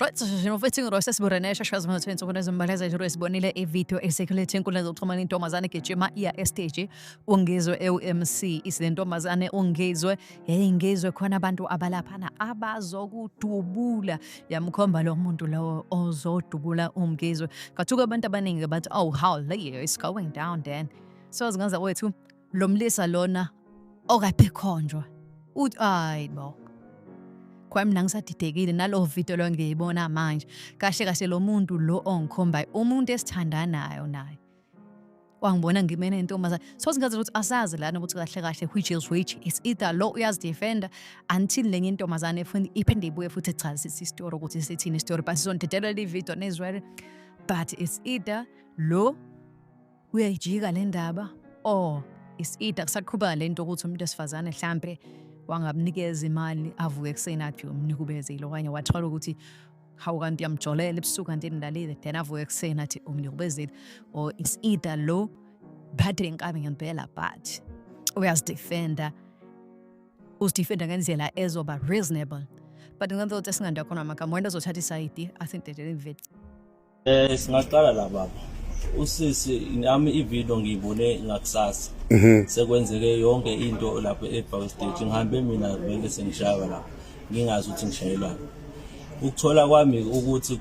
Right, so sesibonene shashaza manje insuku ezimbaleza nje sibonile ivideo ecirculate enkundleni zokuxhumana, intombazane igijima iya estage, uNgizwe ewu-MC. Isi ntombazane uNgizwe yayingizwe khona abantu abalaphana abazokudubula, yamkhomba lo muntu lowo ozodubula uNgizwe. Kathuka abantu abaningi bathi, "Oh, how Leo is going down then." So zingaza wethu, lo mlisa lona okade khonjwa uthi hayi bo, kwa mina ngisadidekile nalo video lo ngiyibona manje. Kahle kahle lo muntu lo ongikhombayo umuntu esithandanayo naye, wangibona ngime nentombazane. So singazi ukuthi asazi lana ukuthi kahle kahle which is which. It's either lo uyazidefenda until lenye intombazane efuna iphinde ibuye futhi echazise isitori ukuthi sithini isitori, but sizonidedelela ivideo nezwele. But it's either lo uyayijika le ndaba or it's either kusaqhubeka le nto ukuthi umuntu wesifazane hlampe wangamnikeza imali, avuke ekuseni athi umnikubezile, okanye wathola ukuthi hawu, kanti uyamjolela ebusuku, kanti nilalile, then avuke ekuseni athi umnikubezile. Or it's either lo phathe inkabi ngempela but uyazidefenda, uzidefenda ngendlela ezoba reasonable. But ngenza ukuthi esinganda khona amagama wena ozothatha isayidi asidedele ivideo. Singaqala la, baba. Usisi nami ivideo ngiyibone ngakusasa. Sekwenzeke yonke into lapho e stage, ngihambe mina vele sengishaywa lapho. Ngingazi ukuthi ngishayelwani. Ukuthola kwami ukuthi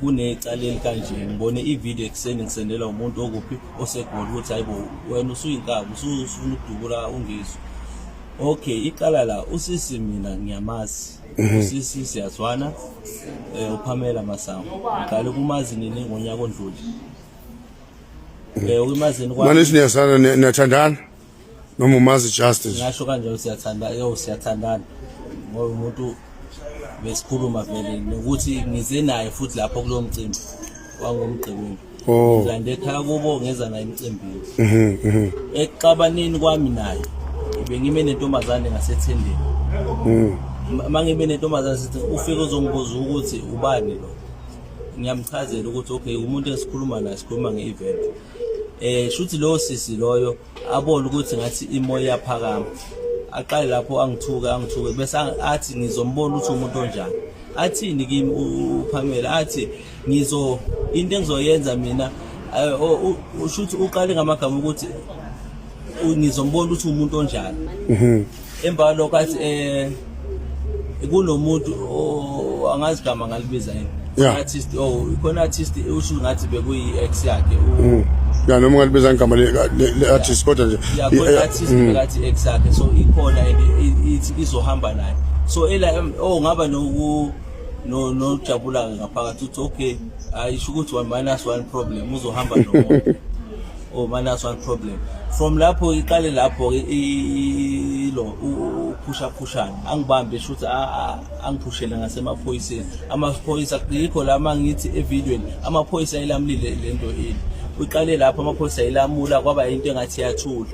kunecala elikanje, ngibone ivideo ekuseni ngisendelwa umuntu okuphi oseGoli ukuthi hayibo, wena usuyinkabi, usufuna ukudubula uNgizwe. Okay, iqala la, usisi mina ngiyamazi. Usisi siyazwana, uPamela Masango. Ngiqale ukumazi nini? Ngonyaka ondlule. Ukumazini kwami. Manje niyazana, niyathandana noma umazi just nje? Ngasho kanjalo, siyathanda, yo, siyathandana ngoba umuntu besikhuluma vele nokuthi ngize naye futhi lapho kulo mcimbi wangoMgqibelo. Ngilande ekhaya kubo, ngeza naye emcimbini. Ekuxabaneni kwami naye bengime nentombazane ngasethendeni. Mangibe nentombazane sithi ufike uzongibuza ukuthi ubani lo, ngiyamchazela ukuthi okay, umuntu esikhuluma naye, sikhuluma nge-event. Shuthi lo sisi loyo abone ukuthi ngathi imoya iyaphakama, aqale lapho angithuke, angithuke, bese athi ngizombona ukuthi umuntu onjani. Athini kimi uPamela? Athi ngizo into engizoyenza mina, ushuthi uqale ngamagama ukuthi ngizombona ukuthi umuntu onjani. Emva kwalokho athi kunomuntu angazi igama ngalibiza yini, artist, oh, ikhona artist, usho ngathi bekuyi ex yakhe. Ya, noma ungalibiza igama le artist kodwa nje. Ya, khona artist bekathi ex yakhe, so ikhona and ithi izohamba naye. So ela oh ngaba noku no nojabula ngaphakathi uthi okay, ayisho ukuthi one minus one problem, uzohamba nomuntu or minus one problem. From lapho iqale lapho ke ilo uphusha phushana, angibambe, shuthi angiphushele ngasemaphoyiseni. Amaphoyisa yikho la mangithi evidweni amaphoyisa ayilamulile lento ini. Uqale lapho amaphoyisa ayilamula, kwaba into engathi iyathula.